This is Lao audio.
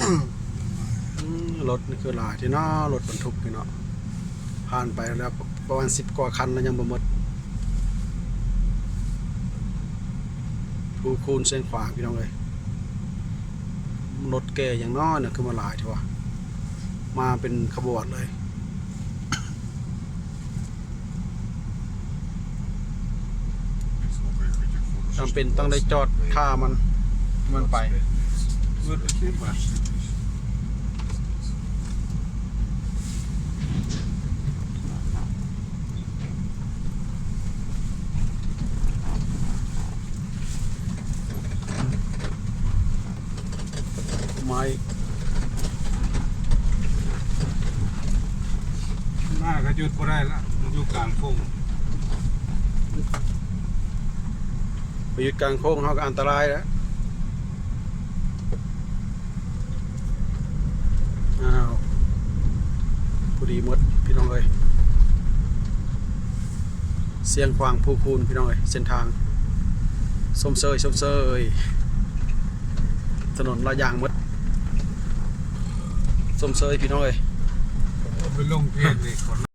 ອືມ ລົດນີ້ຄືຫຼາຍແທ້ເນາະ ລົດບັນທຸກນີ້ເນາະ ຜ່ານໄປແລ້ວປະມານສິບກວ່າຄັນແລ້ວ ຍັງບໍ່ໝົດ. ພູຄູນຊຽງຂວາງ ພີ່ນ້ອງເອີຍ ລົດແກ່ຫຍັງເນາະ ຄືມາຫຼາຍແທ້ວະ ມາເປັນຂະບວນເລີຍ. ຈຳເປັນຕ້ອງໄດ້ຈອດຖ້າມັນ ມັນໄປ. ມາອີກ ມາກໍຢຸດບໍ່ໄດ້ລະ ມັນຢູ່ກາງໂຄ້ງ ໄປຢຸດກາງໂຄ້ງເຮົາກໍອັນຕະລາຍແລ້ວ. ອ້າວ ພໍດີໝົດພີ່ນ້ອງເອີຍ ຊຽງຂວາງພູຄູນ ພີ່ນ້ອງເອີຍ ເສັ້ນທາງ ຊົມເຊີຍ ຊົມເຊີຍ ຖະໜົນລະຢາງໝົດ ຊົມເຊີຍພີ່ນ້ອງເອີຍ. ໂອ້ ໄປລົງເພຈນີ້.